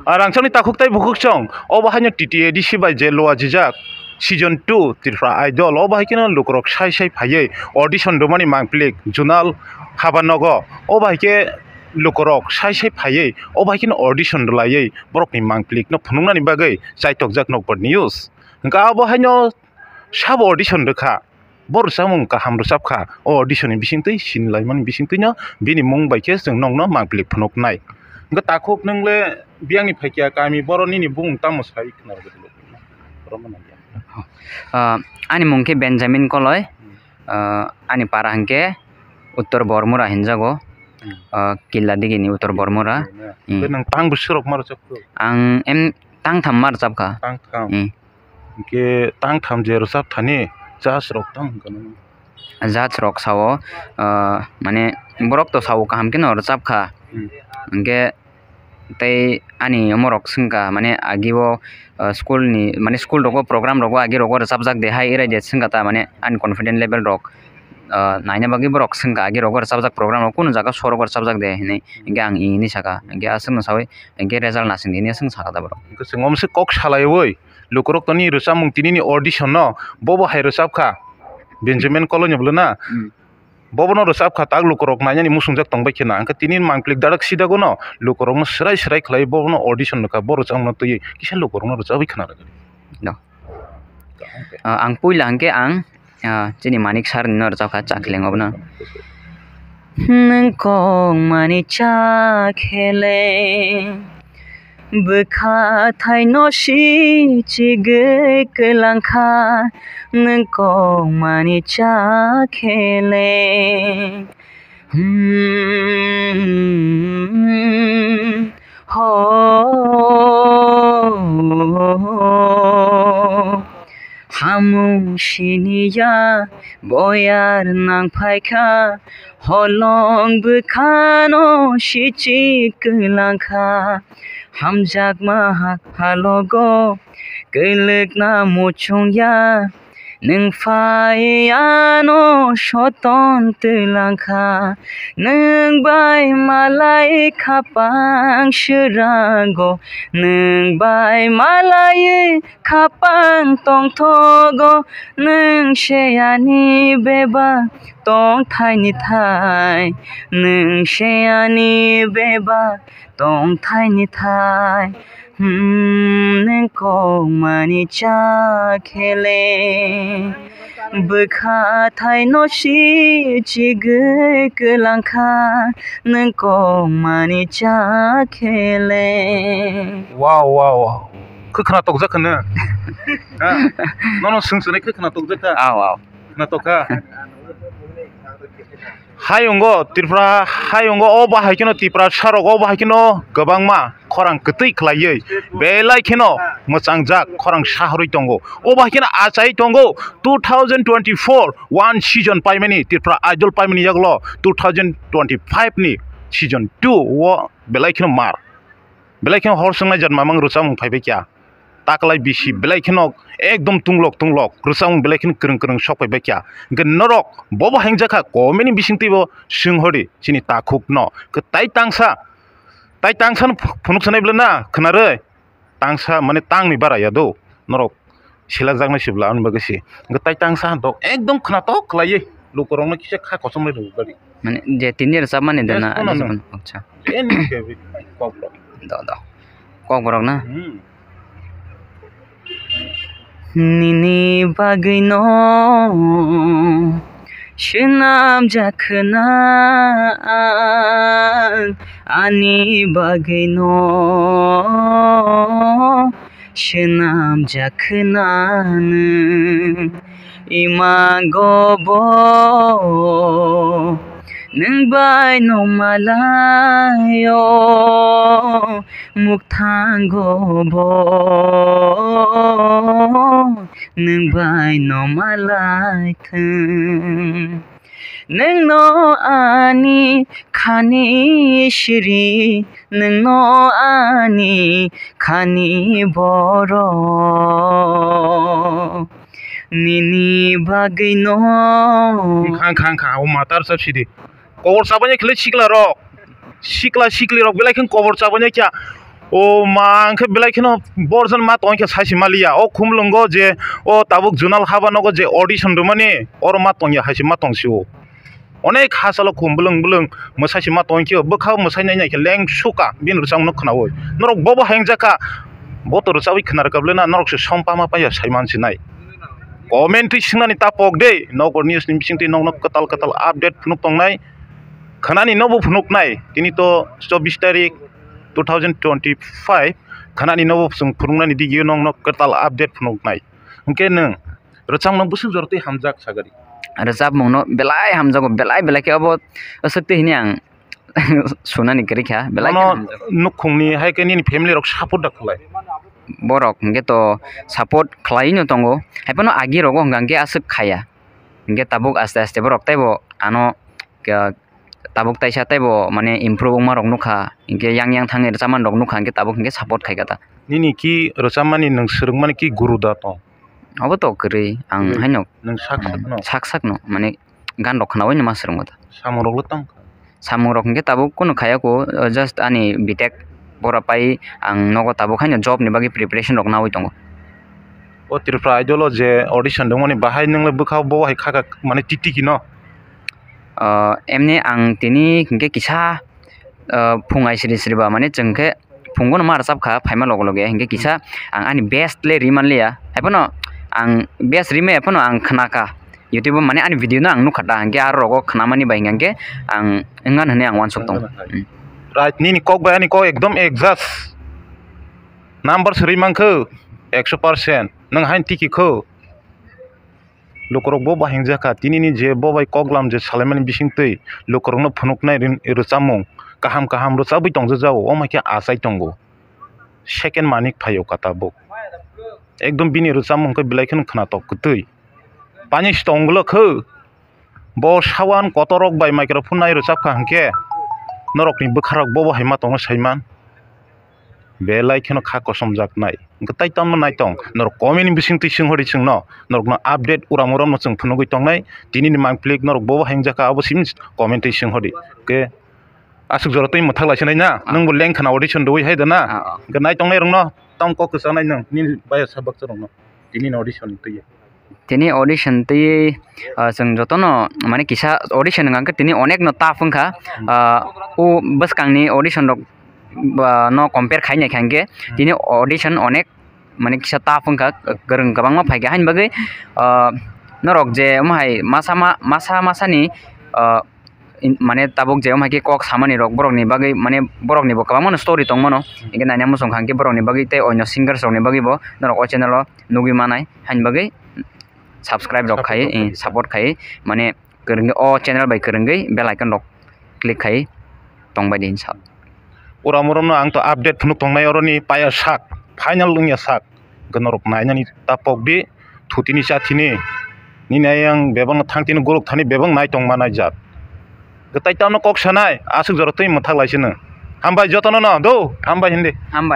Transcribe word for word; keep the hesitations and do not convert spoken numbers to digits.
Rangchakni takhuk tei bukhuk chwng, obo haino T T A D C bai je luajijak season two Tripura Idol, obo hai kheno lukurok sai sai phaiwi audition rwmani mangplik zonal haba nogo, obo hai khe lukurok sai sai phaiwi obo hai kheno audition rwlaiwi borokni mangplikno phunuknani bagwi chaitokjak Nokbar News. Hwnkhe abo haino sabo audition rwkha. Bo rwchapmung kaham rwchapkha, o audition ni bisingtwi sinilaimani bisingtwino bini mung bai khe chwng nokno mangpili phunuknai. Hwnkhe takhuk nwng le biyangni phaikya kami, boro nini bumung tamo sai khna rwgwi tongkha? Ah, ani mung khe Benjamin Koloi. Hmm. Ah, ani para hwnkhe Uttor Bormura hinjago. Hmm. Ah, Killa digini Uttor Bormura. Hmm. Hmm. Hwnkhe nwng tang bwswk rok ma rwchapkha? Ang em tang tham ma rwchapkha. Tang tham. Hmm. Hwnkhe tang tham je rwchap thani judge rok tamo hwnkha nw? Judge rok sao, ah, mane borok to sao kaham kheno rwchap kha. Hmm. Hwnkhe tei ani omo rok swngkha mane agi o, ah, school ni mane school rogo program rogo agi rogo rwchapjak de hai erai de swngkha ta mane ani confident level rok, ah, naina bagwi borok swngkha agi rogo rwchapjak program rok kunu jaga sorogo rwchapjak de hinwi hwnkhe ang ini saka hwnkhe aswkno sawi hwnkhe result nasing di hinwi aswk sakha ta borok. Hwnkhe chwng omo se kok salaiwi lukurok toni rwchapmung tinini audition no bobo hai rwchap kha Benjamin Koloi ni bwlwna. Hmm. Bobono rwchap kha tak lukurok nainani muchungjak tongbai khena. Hwnkhe tini mangplik darak sidagono lukurokno swrai swrai khlai bobono audition nukha, bo rwchapmungno twiwi kisa lukurokno rwchapwi khna rwgwi. No. Ah, ang puila hwnkhe ang, ah, chini Manik sir no rwchap kha Chakling obono. Nwng kok mani cha khele. Bwkha thaino si chigwi kwlangkha, nwng kokmani cha khele. Hmm, ho. Hamung siniya boyar nang phaikha, holong bwkhano sichi kwlangkha. Hamjakma ha-, halogo kwlwkna muchungya, nwng phai ano soton twlangkha. Nwng bai malai khapang swrango, nwng bai malai khapang tongthogo, nwng se ani bebak tongthaini thai, nwng se ani bebak tongthaini thai, hmm, nwng kokmani cha khele. Bwkha thaino si chigwi kwlangkha, nwng kokmani cha khele. Wow, wow, wow. Khe khna tokjak khna. Ha? Nono swng swnai khe khna tokjak kha. Aw, aw. Khna tokha. Hai ungo Tripura, hai ungo o bahai kheno Tiprasa rok o bahai kheno kwbangma khorang kwtwi khlaiwi belai kheno mwchangjak khorang saharwi tongo. O bahai kheno achai tongo two thousand twenty-four one season paimani, Tripura Idol paimani yagulo two thousand twenty-five ni season two o belai kheno mar. Belai kheno hor swngnai jat mamang rwchapmung phaibai kha. Taklai bisi belai kheno ekdom tunglok tunglok rwchapmung belai kheno kwrwng kwrwng sok phaibai kha. Hwnkhe norok bobo hengjakha comment ni bisingtwi bo swng hori chini takhukno. Kwtai tangsa, tai tangsa no phunuk sanai bwlana khwnarwi. Tangsa mane tangni bara ya do norok. Selakjaknai se bwla, aboni bagwi se. Hwnkhe tai tangsa dok ekdom khwnatok khlaiwi lukurokno kisa kha kochomlai rwgwi bari. Mane je tini rwchapmani de na, ani phone no. Acha. Ani khe bi kok rok. Do, do. Kokborok na? Hmm. Nini bagwi no swnamjak khwna ang, ani bagwi no swnamjak khwna nwng. Imago bo nwng bai no malaio, mukthango bo nwng bai no malai thwng. Nwng no ani khani siri, nwng no ani khani borok. Nini bagwi no. Khang, khang, khang, o matar sab sidi. Kobor chabanya khle sikla rok. Sikla sikli rok belai khe kobor chabanya kya. O ma, hwnkhe belai kheno borjon ma tongkhe saisi maliya. O khumlwngo je o tabuk Zonal haba nogo je audition rwmani, oro ma tongya, haisi ma tongsio. Onek ha salo khum bwlwng bwlwng mwsai se ma tongkhe, bwkha mwsai nai nai khe leng suka bini rwchapmung no khnaui. Norok bobo hayung jakha, bo to rwchabwi khna rwkha bwlena, norok se som pama paiya saiman sinai. Comment twi swngnani ta pok de, Nokbar News ni bisingtwi nokno kwtal kwtal update phunuk tongnai. Khnani nobo phunuknai, tini to chobbish tarik two thousand twenty-five, khnani nobo chwng phunuknani digio nokno kwtal update phunuknai. Hwnkhe nwng rwchapmung bwswk jora twi hamjak sagari. Rwchapmung no belai hamjago, belai belai khe obo aswk twi hini ang sunani kwrwi kha, belai khe Bono hamjago. Nukhungni hai khe nini family rok support da khlai? Borok hwnkhe to support khlai no tongo, hai phano agi rogo hwnkha hwnkhe aswk khaya, hwnkhe tabuk aste aste borok teibo ano khe tabuk taisa teibo mane improve wngma rok nukha, hwnkhe yang yang thangni rwchapmani rok nukha, hwnkhe tabuk hwnkhe support khaikha ta. Nini ki rwchapmani nwng swrwngmani ki guru da tong? Obo to kwrwi, ang Kwrwi. Haino Nwng sak sak no? Sak sak no, mane gan rok khnaui no ma swrwngo ta. Samung rok le tamo kha? Samung rok hwnkhe tabuk kunu khaya ko, just ani B Tech pora pai ang nogo tabuk haino job ni bagwi preparation rok naui tongo. O Tripura Idol o je audition dongmani bahai nwng le bwkha bo hai kha kha mane titi kino? Ah, emni ang tini hwnkhe kisa, ah, phung ai sri sri ba, mane chwng khe phungo no ma rwchap kha, phaima loge loge hwnkhe kisa ang ani best le ri man liya, hai phano ang best ri maya phano ang khna kha YouTube o, mane ani video no ang nukha ta, hwnkhe aro rogo khnamani bai hwnkhe ang wngkha hwnwi ang uansuk tongo. Right, nini kok bai ani kok ekdom adjust. Number swrwi mankho, ekso percent. Nwng haino tiki kho. Lukurok bo bahai wngjakha, tinini je bo bai koklam je salaimani bisingtwi lukurokno phunuknai rin-, rwchapmung kaham kaham rwchabwi tongjak jao, omo hai khe achai tongo. Second manik phaio kha tabuk. Ekdom bini rwchapmung khe belai kheno khwnatok kwtwi. Pani se tonglo kho. Bo sawan kotorrok bai microphone nai rwchapkha hwnkhe norokni bwkharok bobo hai ma tongo saiman. Belai kheno kha kosomjaknai. Hwnkhe tai tamo nai tong? Norok comment ni bisingtwi swng hori chwngno. Norokno update uram uramno chwng phunugwi tongnai. Tinini mangpili norok bobo hai wngjakha abo simi comment twi swng hori. Hwnkhe aswk jora twi mwthak lai sinai na? Ah. Nwngbo leng khna audition rwui hai da na? Ah, ah. Hwnkhe nai tongnai rokno tamo kok kwchangnai nwng nini bayar sa baksa rokno. Tinini audition twi. Tini audition twi, ah, chwng jotono mane kisa audition hwnkha khe tini onek no tough wngkha. Hmm. Ah, o bwskangni audition rok, ah, no compare khai nai kha hwnkhe, hmm, tini audition onek mane kisa tough wngkha, kwrwng kwbangma phaikha haini bagwi, ah, norok je omo hai masa ma-, masa masani, ah, in-, mane tabuk je omo hai khe kok samani rok borokni bagwi mane borokni bo kwbangma no story tongmano, hmm, hwnkhe naina muchung kha hwnkhe borokni bagwi tei onyo singers rokni bagwi bo norok o channel o nugwi manai, haini bagwi subscribe rok khai, support rok khai, eh, support khai, mane kwrwngwi o channel bai kwrwngwi bell icon rok click khai tongbai di hinsa. Uram uramno ang to update phunuk tongnai oroni paya sak, final wngya sak, hwnkhe norok nainani ta pok di, thutini chathini, nini ayang bebakno thangtini guruk thani bebak nai tongma naijak. Hwnkhe tai tamo kok sanai, aswk jora twi mwthak lai sino. Hambai jotono no, do, hambai hindi. Hambai.